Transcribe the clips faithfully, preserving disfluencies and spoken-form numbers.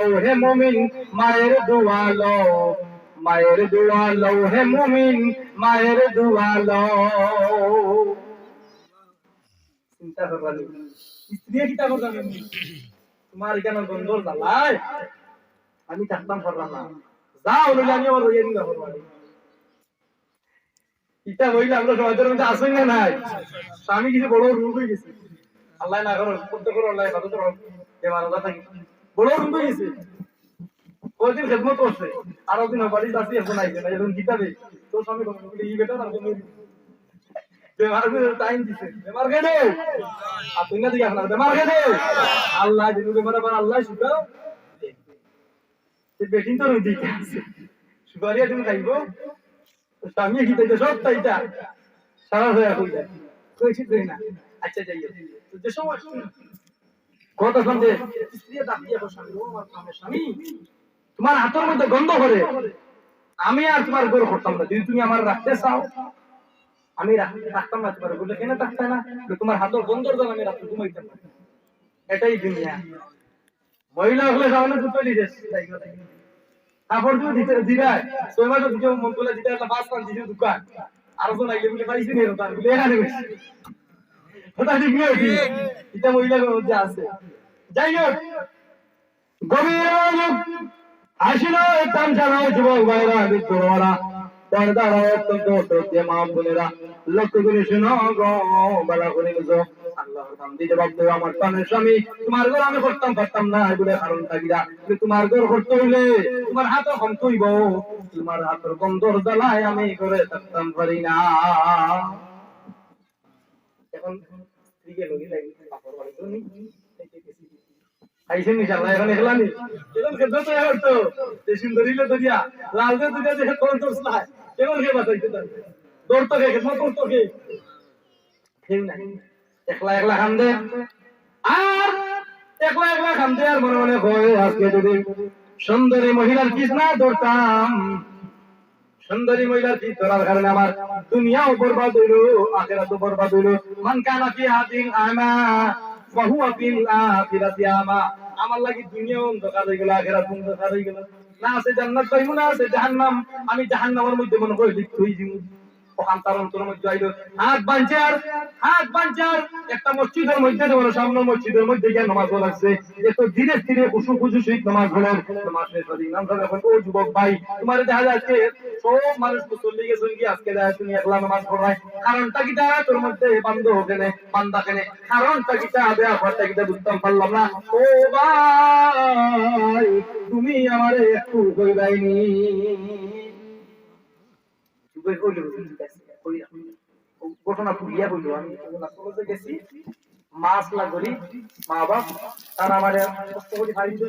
হে মুমিন, মায়ের দোয়া লও, মায়ের দোয়া লও, হে মুমিন, মায়ের দোয়া লও। চিন্তা করবা নি? স্ত্রী কিতা করবা নি? তোমার ইখান গন্ধর জ্বালায় আমি থাকতাম পারলাম না। যা অইলো আমি আমার লইয়া দিবা করবা নি। ইটা অইলে আমরা সমাজর মধ্যে আছইন না নাই? স্বামী কিছু বড় রোগ অই গেছে, আল্লায় না করউক, করতে করো আল্লায়, কত করো, বেমার আজার থাকি বড় রোগ অই গেছে। কয়দিন খেদমত করছে, আরো দিন বাড়িত আছি, এখন আইছে না, এখন কিতাবে তোর স্বামী বলে, "ই বেটা তার কোনো বেমার করে টাইম দিছে, বেমার কেনে?" আর তুই না দিকে আপনার বেমার কেনে? আল্লায় দিন বেমার, আবার আল্লায় সুখা। বেটিন তো রুগী আছে, সুপারি একদিন খাইব, স্বামী কি তাইতে সব তাইতা সারা হয়ে কই যায়, কই ঠিক না। আচ্ছা, যাই হোক, তো যে সময় কথা শুনতে স্ত্রী ডাক দিয়ে বসে, "ও আমার প্রাণের স্বামী, তোমার হাতর মধ্যে গন্ধ করে, আমি আর তোমার ঘর করতাম না, যদি তুমি আমার রাখতে চাও আমি রাখ-, রাখতাম না তোমার।" বলে, "কেনে থাকতে না?" বলে, "তোমার হাতর গন্ধর জন্য আমি রাত্রে ঘুমাইতাম না।" এটাই দুনিয়া। মহিলা অকলে সামনে দুটো লিখে, কাপড় দিয়ে দিতে দিবায়, ছয় মাসে দুটো মন করলে দিতে একটা পাঁচ পাঁচ দিনের দোকান, আর তো নাইলে বলে পাইছি নি, তার বলে এখানে বেশি। কথা ঠিক নয় কি? এটা মহিলাদের মধ্যে আছে। যাই হোক, গভীর মনোযোগ, আসলে তামশা নায় যুবক ভাইরা, আমি তোমারা পর্দার অত্যন্ত শ্রদ্ধেয় মা বোনেরা, লক্ষ্য করে শোনো গো, ভালো করে বুঝো। আল্লাহর বান্দি জবাব দেবে, "আমার প্রাণের স্বামী, তোমার ঘর আমি করতাম পারতাম না, এগুলো কারণ থাকিরা। কিন্তু তোমার ঘর করতে হইলে তোমার হাতও কমতে হইব, তোমার হাতর গন্ধর জ্বালায় আমি ঘরে থাকতাম পারি না।" এখন স্ত্রীকে লগে যাই, কাপড় বাড়ি তো নেই। খাইছেন নি শালা, এখন একলা নি? এখন খেদমত তো এখন তো, যে সুন্দরী লো দরিয়া, লাল দে দুটা যে কোন তো স্লাই, এখন কে বাঁচাইতে তার? দৌড় তো কে, খেদমত করতো কে? কেউ নাই। একলা একলা কান্দে। আর একলা একলা কান্দে আর মনে মনে কয়, "আজকে যদি সুন্দরী মহিলার পিছনা ধরতাম, সুন্দরী মহিলার পিছ ধরার কারণে আমার দুনিয়াও বরবাদ হইল, আখেরাতও বরবাদ হইল।" মান কানা ফি হাদিন আমা, ফাহুয়া ফিল আখিরাতি আমা। আমার লাগি দুনিয়াও অন্ধকার হয়ে গেল, আখেরাত অন্ধকার হয়ে গেল। না আছে জান্নাত পাইমু, না আছে জাহান্নাম। আমি জাহান্নামের মধ্যে মনে করি লিপ্ত হয়ে যাবো। ওখান তার অন্তরের মধ্যে আইলো, হাত বানছে আর, হাত বানছে আর, একটা মসজিদের মধ্যে, যেমন সামনে মসজিদের মধ্যে গিয়া নামাজ পড়া লাগছে। এত ধীরে ধীরে খুশু খুশু সহিত নামাজ পড়েন। নামাজ শেষ হলে ইমাম সাহেব এখন, "ও যুবক ভাই, তোমার দেখা যাচ্ছে সব মানুষ মুসল্লি গেছেন কি, আজকে দেখা তুমি একলা নামাজ পড়ায়, কারণটা কিতা? তোর মধ্যে বান্ধব কেনে, বান্দা কেনে, কারণটা কিতা? আবে আপারটা কিতা বুঝতাম পারলাম না।" ও ভাই, তুমি আমারে একটু কইবাইনি। যুবক কইল, "ঠিক আছে, কইরাম।" ঘটনা খুলিয়া কইল, "আমি কলেজে গেছি, মাছ না ধরি, মা বাপ, তারা আমারে কষ্ট করি পারি তো।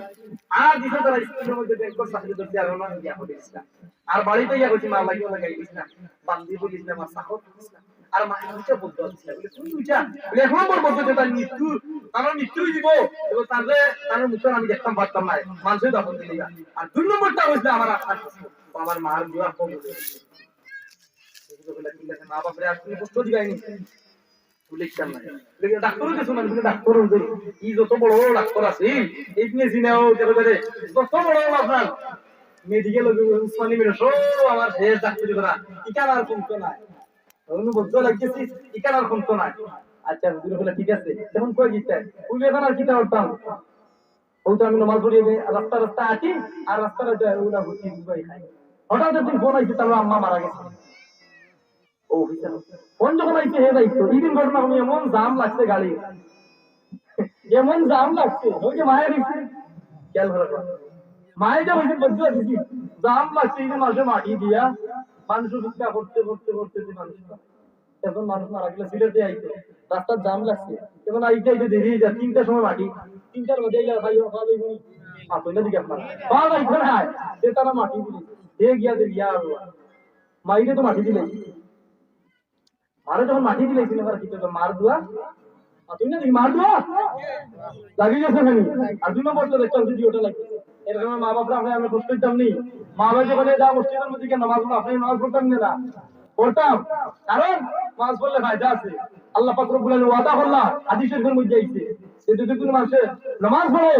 আর দিছে তারা স্কুলের মধ্যে ব্যাংকের চাকরি ধরছে, আর ওনার ইয়া করে দিছিলাম। আর বাড়িতে ইয়া করছি, মা লাগি ওনা গাই দিছিলাম, বান্দি বলিস না, আমার সাহস দিছিলাম।" আর মা দুইটা বলতে পারছিলাম, বলে, "তুমি দুইটা?" বলে, "এক নম্বর বলতে যে তার মৃত্যু, তার মৃত্যুই দিব, এবং তাহলে তার মুখটা আমি দেখতাম পারতাম না, মানুষই দাফন দিলে।" আর দুই নম্বরটা হয়েছিল আমার আত্মার কষ্ট, আমার মার দোয়া কবুল হয়েছে। বলে, "ঠিক আছে, মা বাপরে আর তুমি কষ্ট দিবাই নি।" বলে, "ইচ্ছা নাই।" বলে, "ডাক্তারও কিছু না।" বলে, "ডাক্তার হইবে, এই যত বড় বড় ডাক্তার আছে, এই দিনে জিনাও, যত বড় বড় আপনার মেডিকেল, উসমানী মেডিকেল, সব আমার শেষ ডাক্তারি করা, ইকান আর কমতো নাই।" অনু বলতে লাগতেছি, "ইকান আর কমতো নাই।" আচ্ছা, হুজুর বলে, "ঠিক আছে, এখন কই দিতে?" বলে, "এখন আর কিতা করতাম?" ও তো আমি নমাজ পড়ি, আমি রাস্তা রাস্তা আটি, আর রাস্তা রাস্তা ওগুলা ঘুরছি, ঘুরছি খাই। হঠাৎ একদিন ফোন আইছে, তার আম্মা মারা গেছে। ও, ফোন যখন আইছে, হে দায়িত্ব। এই দিন ঘটনা আমি এমন জাম লাগছে গাড়ি, এমন জাম লাগছে, ওই যে মায়ের ইচ্ছে, খেয়াল করে দেখো। মায়ে যে ওই দিন বলতে পারছি, জাম লাগছে, এই যে মাসে মাটি দিয়া, মানুষ ভিক্ষা করতে, করতে, করতে, যে মানুষ এখন মানুষ মারা গেলে সিলেটে আইতো, রাস্তার জাম লাগছে। এখন আইতে আইতে দেরি হয়ে যায়, তিনটার সময় মাটি, তিনটার মধ্যে আইলে খাই খাওয়া যাইব নি? মাথা না দিকে আপনার খাওয়া যাইতো না, সে তারা মাটি দিলে, সে গিয়া যে গিয়া আর মাইরে তো মাটি দিলে, মারে যখন মাটি দিলে, সিনেমার ভিতরে মার দোয়া, আর তুই না দেখি মার দোয়া, লাগিয়ে গেছে খানি। আর দুই নম্বর তো দেখতাম যদি ওটা লাগে, এর কারণে মা বাপরা আমরা, আমরা কষ্ট দিতাম নি। মা বাবা যখন যা মসজিদের মধ্যে গিয়ে নামাজ পড়ো, আপনি নামাজ পড়তাম না, না? পড়তাম, কারণ নামাজ পড়লে ফায়দা আছে। আল্লাহ পাক রব্বুল আলামিন ওয়াদা করলা, হাদিস শরীফের মধ্যে আইছে, এই যদি কোনো মানুষে নামাজ পড়ে,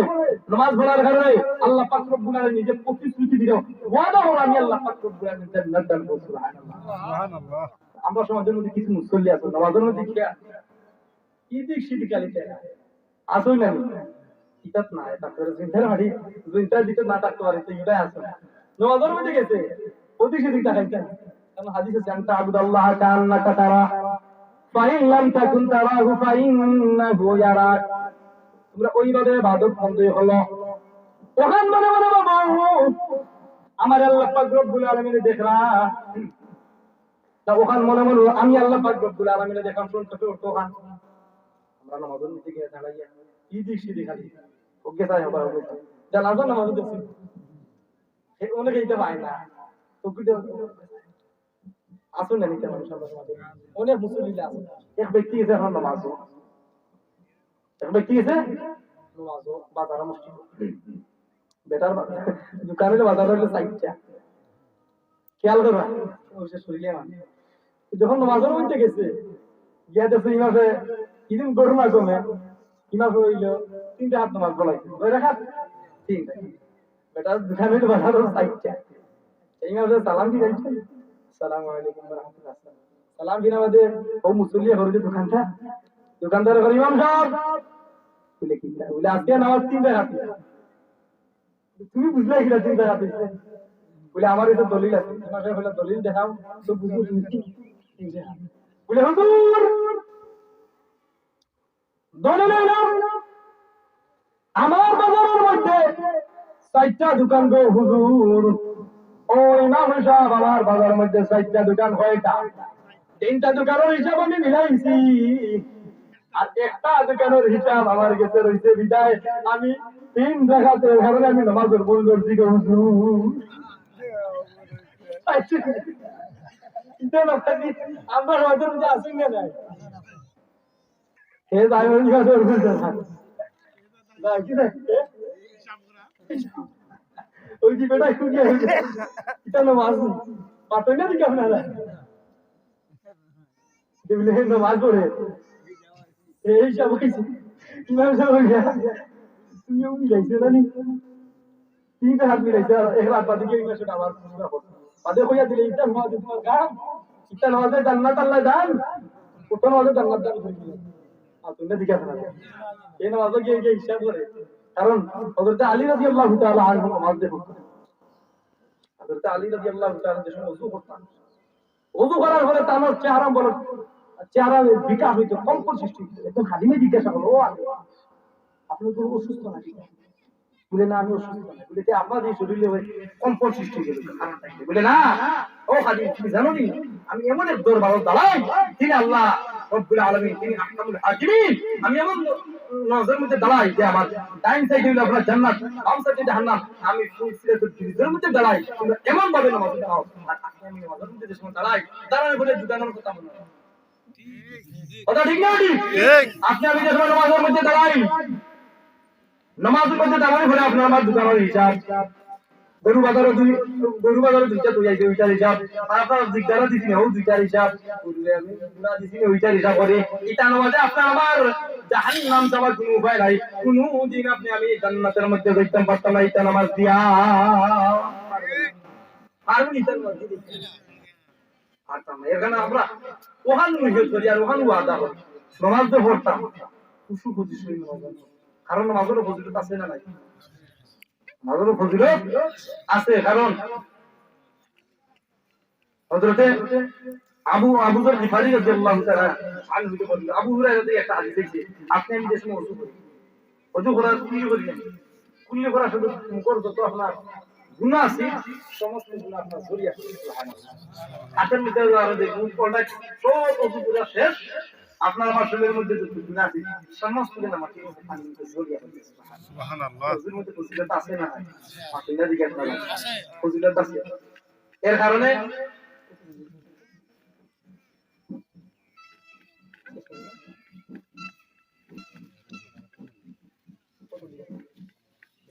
নামাজ পড়ার কারণে আল্লাহ পাক রব্বুল আলামিন নিজে প্রতিশ্রুতি দিল, ওয়াদা হলো আমি আল্লাহ পাক রব্বুল আলামিন জান্নাত দান করব। সুবহানাল্লাহ। সুবহানাল্লাহ। আমরা সমাজের মধ্যে কিছু মুসল্লি আছে, নামাজের মধ্যে কি আর এদিক সেদিক খালি টেকা। আসল না নি? ইতাত না, এটা করে চিন্তার বাড়ি, চিন্তার ভিতরে না থাকতে পারে, তো ইবাই আছে। নামাজের মধ্যে গেছে, ওদিক সেদিক তাকাইতে না। কারণ হাদিস আছে, "আন তা'বুদাল্লাহা কাআন্নাকা তারা, ফাইন লাম তাকুন তারাহু ফাইন্নাহু ইয়ারাক।" তোমরা ওইভাবে ইবাদত বন্দেগি করো। ওখান মনে মনে ভাবো, আমার আল্লাহ পাক রব্বুল আলামিন দেখরা। তা ওখান মনে মনে আমি আল্লাহ পাক রব্বুল আলামিন দেখলাম, শুনতে তো ওখান। আমরা নামাজের মধ্যে গিয়া দাঁড়াইয়া, এদিক সেদিক খালি। ওকে চাই আবার ওকে চাই। জানাজার নামাজও দেখছি। এ অনেকে এটা পায় না। তো কি দেব? আসুন না নিতে মানুষ আমরা সমাজে। অনেক মুসল্লি আছে। এক ব্যক্তি গেছে এখন নামাজও। এক ব্যক্তি গেছে নামাজও, বাজারও মসজিদ। বেটার বা-, দোকানের বাজার হইলো চাইরটা। খেয়াল করবা, ওই যে শরীরে আমার। যখন নামাজের মধ্যে গেছে, গিয়া দেখছে ইমামে, ইদিন গরু না কমে, ইমামে হইলো তিন রাকাত নামাজ পড়াইছে। কয় রাকাত? তিন রাকাত। বেটার দোকানের বাজারও চাইরটা। ইমামে সালাম ফিরাইছে। আসসালামু আলাইকুম ওয়া রাহমাতুল্লাহ। সালাম ফিরাইবার বাদে ও মুসল্লি করে যে দোকানটা, দোকানদার করে, "ইমাম সাহেব।" বলে, "কি?" বলে, "আজকে নামাজ তিন রাকাত।" তুমি বুঝলে কিনা তিন রাকাত হইছে? বলে, "আমার কাছে দলিল আছে।" ইমাম সাহেব বলে, "দলিল দেখাও, তো বুঝবো তুমি।" বলে, "হুজুর, দলিল হইল, আমার বাজারের মধ্যে চাইরটা দোকান গো হুজুর, ও ইমাম সাহেব, আমার বাজারের মধ্যে চাইরটা দোকান কয়টা? তিনটা দোকানের হিসাব আমি মিলাইছি, আর একটা দোকানের হিসাব আমার গেছে রইছে বিধায় আমি তিন রাকাতের কারণে আমি নামাজের ভুল ধরছি গো হুজুর।" এটা না পারি, আমরা নামাজের মধ্যে আসুন না নাই। হে ভাই, ওই কথা বলতে না। না, কি না? ওই যে বেটা খুঁজে আসে। এটা নামাজ। পাতই না দিকে আপনারা। দেখলে নামাজ পড়ে। এই সব হইছে। ইমাম সাহেব বলছে, "তুমিও মিলাইছো না নি?" তিনটা হাত মিলাইছে, আর এক রাত বাদে গিয়ে ইমাম সাহেব আবার পুরা করছে। বাদে কইয়া দিলে, "ইটা নামাজ তোমার কাম, ইটা নামাজে জান্নাত আল্লাহ দান, কত নামাজে জান্নাত দান করে দিলেন।" আর তুমি দিকে আসো না। এই নামাজও গিয়ে গিয়ে হিসাব করে। কারণ হযরত আলী রাদিয়াল্লাহু তাআলা আনহু নামাজ দেখো। হযরত আলী রাদিয়াল্লাহু তাআলা যে সময় ওযু করতেন, ওযু করার পরে তার চেহারা বলে, চেহারা বিকাশ হইতো, কম্পন সৃষ্টি হইতো। একজন খাদিমে জিজ্ঞাসা করলো, "ও আলী, আপনি তো অসুস্থ নাকি?" বলে, "না, আমি অসুস্থ না।" বলে, "তে আপনার এই শরীরে ওই কম্পন সৃষ্টি হয়ে গেল, কারণটা কি?" বলে, "না, ও খাদিম, তুমি জানো নি, আমি এমন এক দরবারও দাঁড়াই, যিনি আল্লাহ রব্বুল আলামিন, তিনি আহকামুল হাকিমিন। আমি এমন নামাজের মধ্যে দাঁড়াই যে আমার ডাইন সাইডে হইলো আপনার জান্নাত, বাম সাইডে জাহান্নাম। আমি ফুল সিরাতুল ব্রিজের মধ্যে দাঁড়াই, তোমরা এমন ভাবে নামাজ দাঁড়াও।" আর আপনি আমি নামাজের মধ্যে যে সময় দাঁড়াই, দাঁড়ানোর পরে দোকানের কথা মনে হয়। কথা ঠিক না ঠিক? ঠিক। আপনি আমি যে সময় নামাজের মধ্যে দাঁড়াই, নামাজের মধ্যে দাঁড়ানোর পরে আপনার আমার দোকানের হিসাব, গরু বাজারও দুই, গরু বাজারও দুইটা তুই আইছে, ওইটার হিসাব। আর আপনার দিকদারা দিছি না, ও দুইটার হিসাব। গরু আমি গুড়া দিছি না, ওইটার হিসাব করে। ইটা নামাজে আপনার আমার জাহান্নাম যাওয়ার কোনো উপায় নাই। কোনো দিন আপনি আমি জান্নাতের মধ্যে যাইতাম পারতাম না, ইটা নামাজ দিয়া। পারবেন ইটা নামাজ দিয়া? পারতাম না। এখানে আমরা ওখান নিয়ত করি আর ওখান ওয়াদা করি। নামাজ তো পড়তাম, খুশু খুশি শুই নামাজ পড়তাম। কারণ নামাজের ফজিলত আছে না নাই? নামাজের ফজিলত আছে, কারণ হযরতে আবু, আবু যর গিফারি রাদিয়াল্লাহু তাআলা আনহু বলেন, আবু হুরায়রা থেকে একটা হাদিস আছে, আপনি আমি যে সময় ওযু করি, ওযু করার কি করি না? কুল্লি করা শুধু মুখর যত আপনার গুনাহ আছে, সমস্ত গুনাহ আপনার ঝরিয়া পড়ে। সুবহানাল্লাহ। হাতের মধ্যে আরো দেখুন, মুখ কলটা সব ওযু করা শেষ, আপনার আমার শরীরের মধ্যে যত গুনাহ আছে, সমস্ত গুনাহ আমার ঠিক আছে, পানির মধ্যে ঝরিয়া পড়ে। সুবহানাল্লাহ। ওযুর মধ্যে ফজিলত আছে না নাই? আপনারা জিজ্ঞাসা করেন। ফজিলত আছে। এর কারণে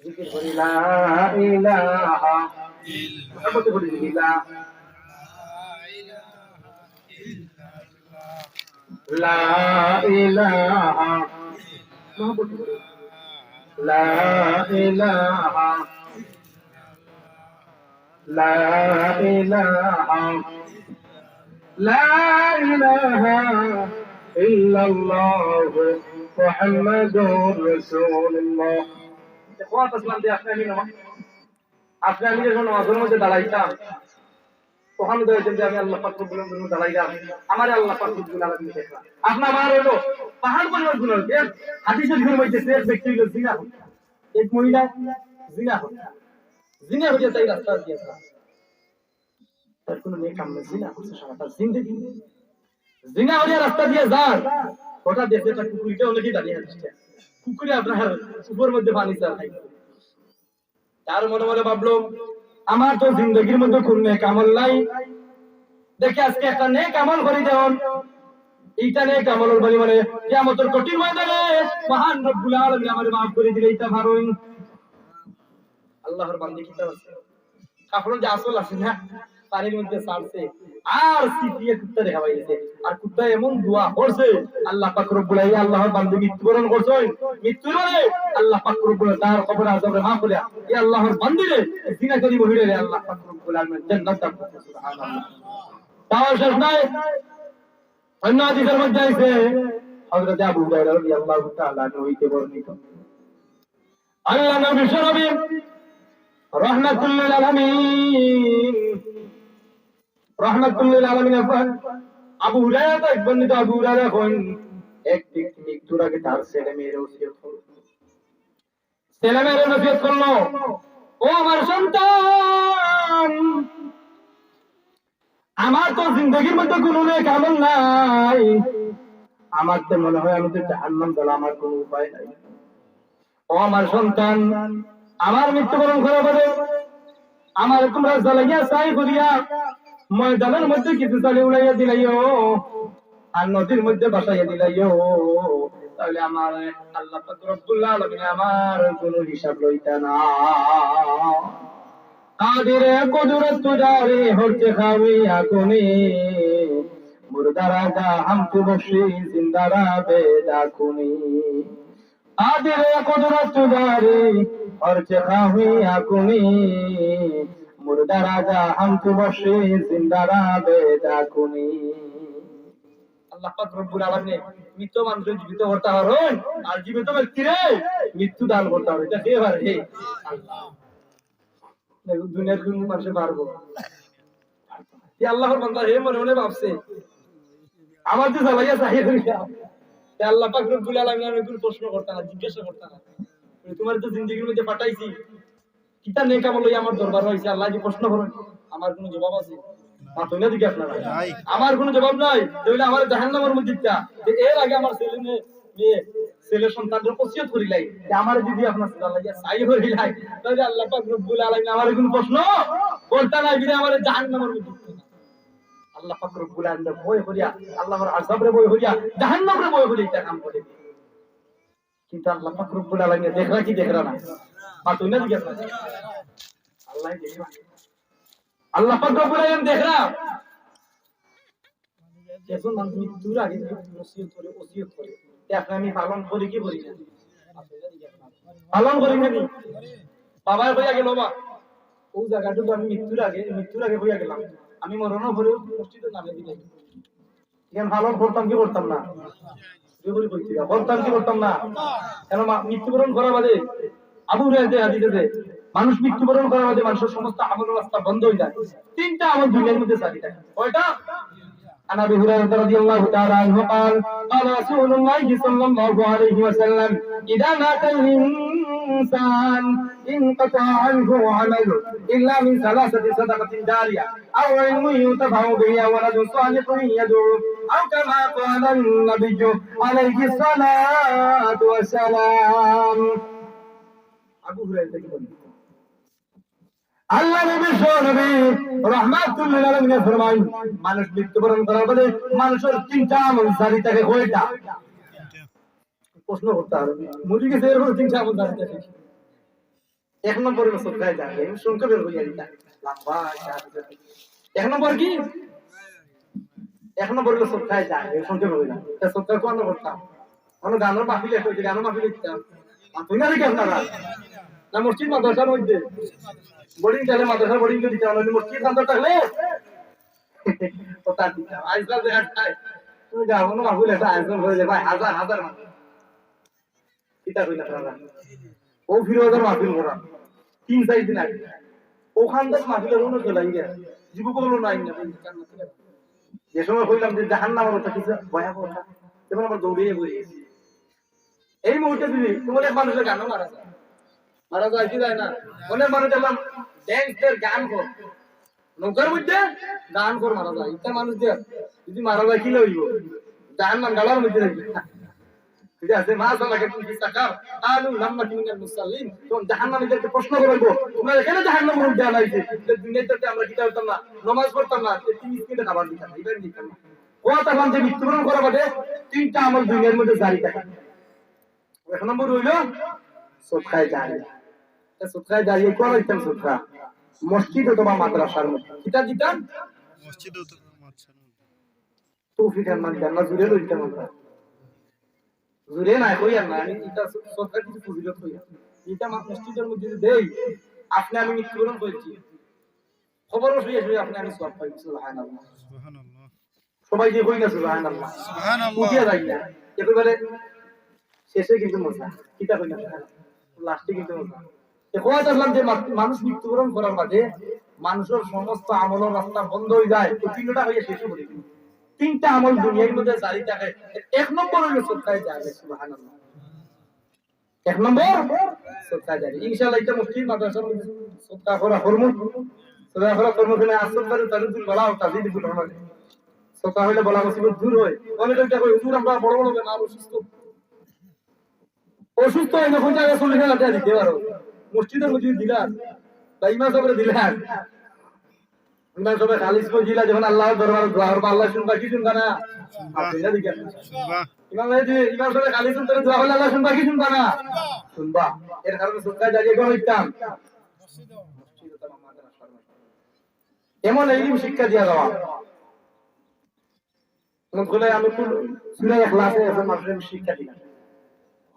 জিকির করি, লা ইলাহা ইল্লাল্লাহ। লা ইলাহা لا إله، لا إله، لا إله إلا الله محمد رسول الله। ইখওয়াত ইসলাম দিয়া আপনি আমিন আমার। আপনি আমি যখন নামাজের মধ্যে দাঁড়াইতাম, তখন তো হইতাম যে আমি আল্লাহ পাক রব্বুল আলামিনের দাঁড়াইলাম, আমারে আল্লাহ পাক রব্বুল আলামিন দেখলাম। আপনার আমার হইলো পাহাড় পরিমাণ গুনাহ হইছে। হাদিস শরীফের মধ্যে এক ব্যক্তি হইলো জিনা করতা, এক মহিলা জিনা করতা, জিনা হইয়া তাই রাস্তা দিয়া যার, তার কোনো নেক কাম নাই, জিনা করছে সারাটা জিন্দেগি, জিনা হইয়া রাস্তা দিয়া যার, হঠাৎ দেখে একটা কুকুর, এটা অনেকেই জানি হাদিসটা, কুকুরে আপনার উপর মধ্যে পানি চায় খাইতে। তার মনে মনে ভাবলো, আমার তো জিন্দেগির মধ্যে কোন নেক আমল নাই, দেখি আজকে একটা নেক আমল করি দেন। এইটা নেক আমলর বলি মানে কিয়ামতের কঠিন ময়দানে মহান রব্বুল আলামিন আমারে মাফ করে দিলে এটা পারইন। আল্লাহর বান্দি কিতা আছে? কাপড় যে আসল আছে না, পানির মধ্যে ছাড়ছে, আর ছিটিয়ে কুত্তারে খাওয়াই দিছে। আর কুত্তা এমন দোয়া করছে, আল্লাহ পাক রব্বুল আলামিন, আল্লাহর বান্দি মৃত্যুবরণ করছে, মৃত্যুর পরে আল্লাহ পাক রব্বুল আলামিন তার কবর আযাবরে মাফ করে, এই আল্লাহর বান্দিরে জিনাকারী মহিলারে আল্লাহ পাক রব্বুল আলামিন জান্নাত দান করছে। সুবহানাল্লাহ। তাও শেষ নাই, অন্য হাদিসের মধ্যে আছে, হযরত আবু হুরায়রা রাদিয়াল্লাহু তাআলা আনহু হইতে বর্ণিত, আল্লাহ নবী বিশ্বনবী রাহমাতুল লিল আলামিন, রাহমাতুল লিল আলামিন এখন আবু হুরায়রা তো এক বর্ণিত আবু হুরায়রা এখন একদিন মৃত্যুর আগে তার ছেলে মেয়ের ওসিয়ত করলো। ছেলে মেয়ের ওসিয়ত করলো, "ও আমার সন্তান, আমার তো জিন্দেগির মধ্যে কোনো নেক আমল নাই, আমার তো মনে হয় আমি তো জাহান্নাম গেলে আমার কোনো উপায় নাই। ও আমার সন্তান, আমার মৃত্যুবরণ করার পরে আমারে তোমরা জ্বালাইয়া ছাই করিয়া ময়দানের মধ্যে কিছু ছালি উড়াইয়া দিলাইও, আর নদীর মধ্যে ভাসাইয়া দিলাইও, তাহলে আমার আল্লাহ পাক রব্বুল আলামিন আমার কোনো হিসাব লইতা না।" قادر قدرت تو داری، ہر چه خواهی کنی، مرده‌را دهم تو بخشی، زنده‌را پیدا کنی. قادر قدرت تو داری، ہر چه خواهی کنی، مرده‌را دهم تو بخشی، زنده‌را پیدا کنی. আল্লাহ পাক রব্বুল আলামিন মৃত মানুষরে জীবিত করতা পারইন, আর জীবিত ব্যক্তিরে মৃত্যু দান করতা পারইন। এটা কে পারে? আল্লাহ। দুনিয়ার কোন মানুষে পারবো? এই আল্লাহর বান্দা হে মনে মনে ভাবছে, "আমার যে জ্বালাইয়া ছাই করিয়া।" তে আল্লাহ পাক রব্বুল আলামিন আমি কোনো প্রশ্ন করতা না, জিজ্ঞাসা করতা না। "তোমারে তো জিন্দেগির মধ্যে পাঠাইছি, কিতা নেক আমল লইয়া আমার দরবার হইছে, আল্লাহ যে প্রশ্ন করেন, আমার কোনো জবাব আছে?" মাতইন না দেখি আপনারা। আমার কোনো জবাব নাই, তাহলে আমার জাহান্নামের মধ্যে দিতা। যে এর আগে আমার ছেলে মেয়ে, মেয়ে, ছেলে সন্তানরে ওসিয়ত করিলাই, যে আমার যদি আপনার ছেলে আল্লাহ ছাই করিলাই, তাহলে আল্লাহ পাক রব্বুল আলামিন আমার কোনো প্রশ্ন করতা নাই, বিধায় আমার জাহান্নামের মধ্যে দিতা না। আল্লাহ পাক রব্বুল আলামিন ভয় করিয়া, আল্লাহর আযাবরে ভয় করিয়া, জাহান্নামরে ভয় করিয়া এটা কাম করে। কিন্তু আল্লাহ পাক রব্বুল আলামিন দেখরা কি দেখরা না? মাতইন না দেখি আপনারা। আল্লাহ দেখরা। আল্লাহ পাক রব্বুল আলামিন দেখরা। একজন মানুষ মৃত্যুর আগে যদি ওসিয়ত করে, ওসিয়ত করে, তে আপনি আমি পালন করি কি করি না? পালন করি না নি? বাবায় কইয়া গেল, "বা, ও জায়গাটুকু আমি মৃত্যুর আগে, মৃত্যুর আগে কইয়া গেলাম, আমি মরণের পরে মসজিদের নামে দিলাম।" এখন পালন করতাম কি করতাম না? জোরে করি কইতে হবে। করতাম কি করতাম না? কেন মা-, মৃত্যুবরণ করার বাদে আবু হুরায়রা হাদিসে যে মানুষ মৃত্যুবরণ করার বাদে মানুষের সমস্ত আমল রাস্তা বন্ধ হয়ে যায়। তিনটা আমল দুনিয়ার মধ্যে জারি থাকে। কয়টা? عن أبي هريرة رضي الله تعالى عنه قال، قال رسول الله صلى الله عليه وسلم، إذا مات الإنسان انقطع عنه عمله إلا من ثلاثة، صدقة جارية أو علم ينتفع به أو ولد صالح يدعو، أو كما قال النبي عليه الصلاة والسلام. আবু হুরায়রা থেকে বলি, আল্লাহ নবী, সহ নবী, রহমাতুল্লিল আলামিন ফরমায়, মানুষ মৃত্যুবরণ করার বাদে মানুষের তিনটা আমল জারি থাকে। কয়টা? প্রশ্ন করতে হবে। মরে গেছে, এরপরে তিনটা আমল জারি থাকে। এক নম্বর হলো সদকায়ে জারিয়া, আমি সংক্ষেপে বলি একটা লম্বা ইতিহাস আছে। এক নম্বর কি? এক নম্বর হলো সদকায়ে জারিয়া, আমি সংক্ষেপে বলি না। তা সদকা কোন করতাম? অনো গানর মাহফিল, একটা অইছে, গানর মাহফিল দিতাম। মাহফিল না দেখি আপনারা? না, মসজিদ মাদ্রাসার মধ্যে? বোর্ডিং, তাইলে মাদ্রাসার বোর্ডিং দিতাম, নাইলে মসজিদ আন্দর থাকলে ওটা দিতাম। আজকাল দেখা যায়, তুমি যাও, কোনো মাহফিল একটা আয়োজন করে দেয়, ভাই, হাজার হাজার মানুষ। কিতা কইলা আপনারা? ও ফিরোজার মাহফিল করা, তিন চার দিন আগে। ওখান থেকে মাহফিলের অন্য চলে গিয়া যুবক হলো নাই না, যে সময় কইলাম যে জাহান্নামের কথা কিছু ভয়াবহ কথা, তখন আবার দৌড়িয়ে পড়ে গেছি। এই মুহূর্তে যদি তোমার এক মানুষের গানও মারা যায়, মারা যায় কি যায় না? অনেক মানুষ দেখলাম ড্যান্সের গান কর, নৌকার মধ্যে গান কর মারা যায়। ইটা মানুষ দিয়ে যদি মারা যায়, কি হইব? জাহান্নাম গালার মধ্যে থাকবে। ঠিক আছে, মা সালাকাকুম ফি সাকার? ক্বালু লাম নাকু মিনাল মুসাল্লিন। তখন জাহান্নামীদেরকে প্রশ্ন করা হইব, "তোমরা এখানে জাহান্নামের মধ্যে আনাইছে, যে দুনিয়াতে আমরা কিতা করতাম না, নামাজ পড়তাম না, যে তিন মিনিটে খাবার দিতাম না, ইবাদত দিতাম না।" কথা বলতে মৃত্যুবরণ করা বাদে তিনটা আমল দুনিয়ার মধ্যে জারি থাকে। এক নম্বর হইল সদকায়ে জারিয়া। তা সদকায়ে জারিয়া কোন দিতাম? সদকা মসজিদ অথবা মাদ্রাসার মধ্যে। কিতা দিতাম? মসজিদ অথবা মাদ্রাসার মধ্যে। তৌফিক আহমদ জান্নাত জুড়ে লইতাম আমরা। জুড়ে নাই কই আর না, আমি এটা সদকা কিছু ফজিলত কই আর। এটা মা-, মসজিদের মধ্যে যদি দেই, আপনি আমি মৃত্যুবরণ করেছি। খবরও শুয়ে শুয়ে আপনি আমি সব পাই। সুবহানাল্লাহ। সুবহানাল্লাহ। সবাই যে কই না সুবহানাল্লাহ। সুবহানাল্লাহ। উঠিয়া যাই না। একেবারে শেষে কিন্তু মজা। কিতা কই না? লাস্টে কিন্তু মজা। এ কথা আসলাম যে মা-, মানুষ মৃত্যুবরণ করার বাদে মানুষের সমস্ত আমলের রাস্তা বন্ধ হয়ে যায়, ওই তিনটা হয়ে শেষ হয়ে যায়। তিনটা আমল দুনিয়ার মধ্যে জারি থাকে। এক নম্বর হইল সদকায়ে জারিয়া। সুবহানাল্লাহ। এক নম্বর সদকায়ে জারিয়া। ইনশাআল্লাহ, এটা মসজিদ মাদ্রাসার মধ্যে সদকা করা কর্ম, সদকা করা কর্ম কিনা আসল করে তাহলে দুই বলা হোক, তাহলে দুই বলা হোক। সদকা হইলে বলা মুসিবত দূর হয়। অনেকে এটা কয়, "হুজুর, আমরা বড় বড় বেমার, অসুস্থ।" অসুস্থ হইলে কোন জায়গায় চল্লিশ হাজার টাকা দিতে পারো? মসজিদের মধ্যে দিলাম, বা ইমাম সাহেবের দিলাম। ইমাম সাহেব খালিস মজিলা যখন আল্লাহর দরবারে দোয়া করবো, আল্লাহ শুনবা কি শুনবা না? শুনবা। আপনি না দেখেন। শুনবা। ইমাম সাহেব, ইমাম সাহেব খালিস উত্তরে দোয়া করলে আল্লাহ শুনবা কি শুনবা না? শুনবা। এর কারণে সদকায়ে জারিয়া করে হইতাম। এমন ইলম শিক্ষা দিয়া দেওয়া। মন খুলে আমি কোন সূরা ইখলাসে একজন মানুষের আমি শিক্ষা দিলাম।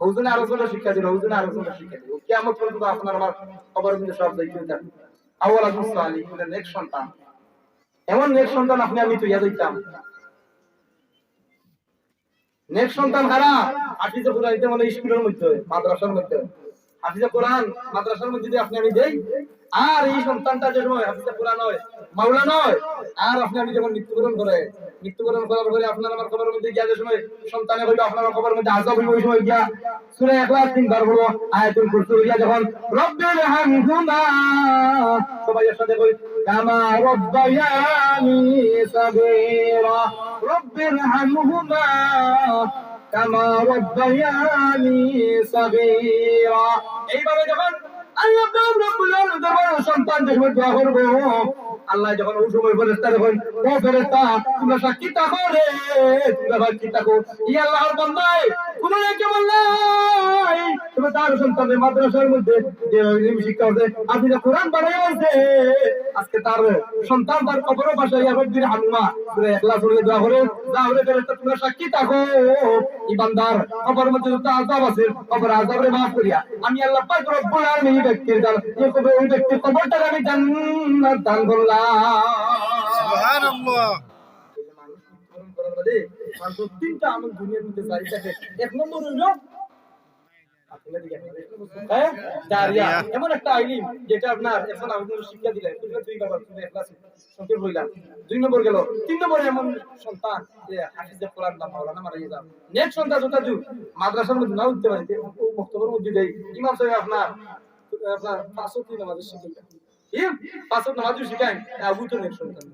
হুজুরে আরো জনরে শিক্ষা দিল, হুজুরে আরো জনরে শিক্ষা দিল। কিয়ামত পর্যন্ত আপনার আমার কবরের মধ্যে সব যাইতে থাকবে। আওলাদুস সালিহুন, নেক সন্তান। এমন নেক সন্তান আপনি আমি তৈয়া দিতাম। নেক সন্তান কারা? হাফিজে কোরআন, এটা মানে স্কুলের মধ্যে, মাদ্রাসার মধ্যে। হাফিজে কোরআন মাদ্রাসার মধ্যে যদি আপনি আমি দেই, আর এই সন্তানটা যে সময় হাফিজে কোরআন হয়, মাওলানা হয়, আর আপনি আমি যখন মৃত্যুবরণ করে, মৃত্যুবরণ করার পরে আপনার আমার কবরের মধ্যে গিয়া যে সময় সন্তানে কইবে, "আপনার কবরের মধ্যে আজাব হইব", ওই সময় গিয়া সূরা ইখলাস তিনবার পড়বো, আয়াতুল কুরসি পড়িয়া যখন, "রব্বির হামহুমা", সবাই একসাথে কই, "কামা রব্বায়ানি সাগীরা, রব্বির হামহুমা কামা রব্বায়ানি সাগীরা।" এইভাবে যখন আল্লাহ পাক রব্বুল আলামিন দরবারে সন্তান যখন দোয়া করবো, আল্লাহ যখন ওই সময় ফেরেশতারে কইন, "ও ফেরেশতা, তোমরা সাক্ষী থাকো রে, তোমরা সাক্ষী থাকো।" ই আল্লাহর বান্দায় কোনো নেক আমল নাই, তবে তার সন্তানের মাদ্রাসার মধ্যে যে ইলম শিক্ষা হচ্ছে, হাফিজে কোরআন বানাই হয়েছে, আজকে তার সন্তান তার কবরর পাশে ইয়া রব্বির হামহুমা, সূরা ইখলাস পড়ে দোয়া করে, দোয়া করে ফেরেশতা তোমরা সাক্ষী থাকো, ই বান্দার কবরর মধ্যে যত আজাব আছে, কবর আজাবরে মাফ করিয়া আমি আল্লাহ পাক রব্বুল আলামিন এই ব্যক্তির দান, এই কবর, ওই ব্যক্তির কবরটারে আমি জান্নাত দান করলাম। সুবহানাল্লাহ। এই যে মানুষ মৃত্যুবরণ করার বাদে মানুষের তিনটা আমল দুনিয়ার মধ্যে জারি থাকে। এক নম্বর হইল, হ্যাঁ, জারিয়া। জারিয়া। এমন একটা ইলম যেটা আপনার এখন আমি শিক্ষা দিলে, বুঝলে, দুই বাবা, তুমি ইখলাস সংক্ষেপ হইলাম। দুই নম্বর গেল, তিন নম্বরে এমন সন্তান যে হাফিজে কোরআন বা মাওলানা মারা গিয়ে যান। নেক সন্তান যেটা যুগ মাদ্রাসার মধ্যে না উঠতে পারে, ও মক্তবের মধ্যে দেয়। ইমাম সাহেব আপনার, আপনার পাঁচ ওয়াক্ত নামাজ শিখাই। কি? পাঁচ ওয়াক্ত নামাজ শিখাই, আবু তো নেক সন্তান।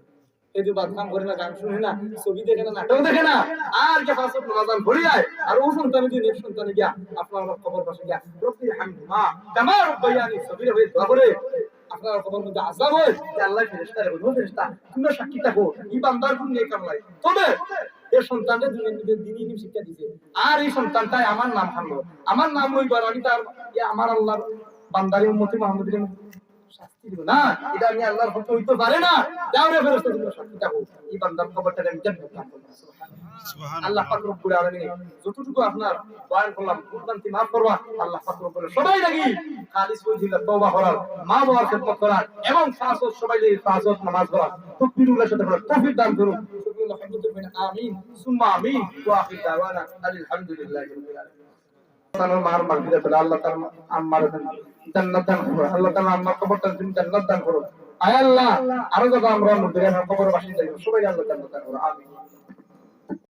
এই যে বাদ কাম করে না, গান শুনে না, ছবি দেখে না, নাটক দেখে না, আর যে পাঁচ ওয়াক্ত নামাজ আন পড়ি যায়, আর ও সন্তানে যদি নেক সন্তানে গিয়া আপনার আমার কবর পাশে গিয়া, "রব্বির হামহুমা কামা রব্বায়ানি সাগীরা" হয়ে দোয়া করে, আপনার কবর মধ্যে আজাব হয়, যে আল্লাহ ফেরেশতারে বলবো, "ফেরেশতা, তোমরা সাক্ষী থাকো, এই বান্দার কোন নেক আমল নাই।" তবে এই সন্তানটা দুনিয়ার মধ্যে দিনই দিন শিক্ষা দিছে, আর এই সন্তানটাই আমার নাম আনলো, আমার নাম লইবার আমি তার, এ আমার আল্লাহর বান্দারে উম্মতি মুহাম্মদীরে শাস্তি দিব না, এটা আমি আল্লাহর হুকুম হইতে পারে না। যাও রে ফেরেশতা, তোমরা শাস্তি থাকো, এই বান্দার কবরটারে আমি জান্নাত দান করবো। সুবহানাল্লাহ। আল্লাহ পাক রব্বুল আলামিন যতটুকু আপনার বয়ান করলাম, ভুল ভ্রান্তি মাফ করবা। আল্লাহ পাক রব্বুল সবাই লাগি খালিস ওয়াজিবে তওবা করার, মা বাবার খেদমত করার এবং পাঁচ ওয়াক্ত সবাই লাগি পাঁচ ওয়াক্ত নামাজ পড়ার, তাকবীরুল্লাহর সাথে পড়ার তৌফিক দান করুন। আমিন, সুম্মা আমিন। ওয়া আখিরু দাওয়ানা আলহামদুলিল্লাহি রাব্বিল আলামিন। তাআলা মার মাগফিরাত করো, আল্লাহ তাআলা আম্মার জান্নাত দান করো, আল্লাহ তাআলা আম্মার কবরটা তুমি জান্নাত দান করো। আয় আল্লাহ, আরো যত আমরা মুর্দেগান কবরবাসী যাই, সবাই আল্লাহ জান্নাত দান করো। আমিন।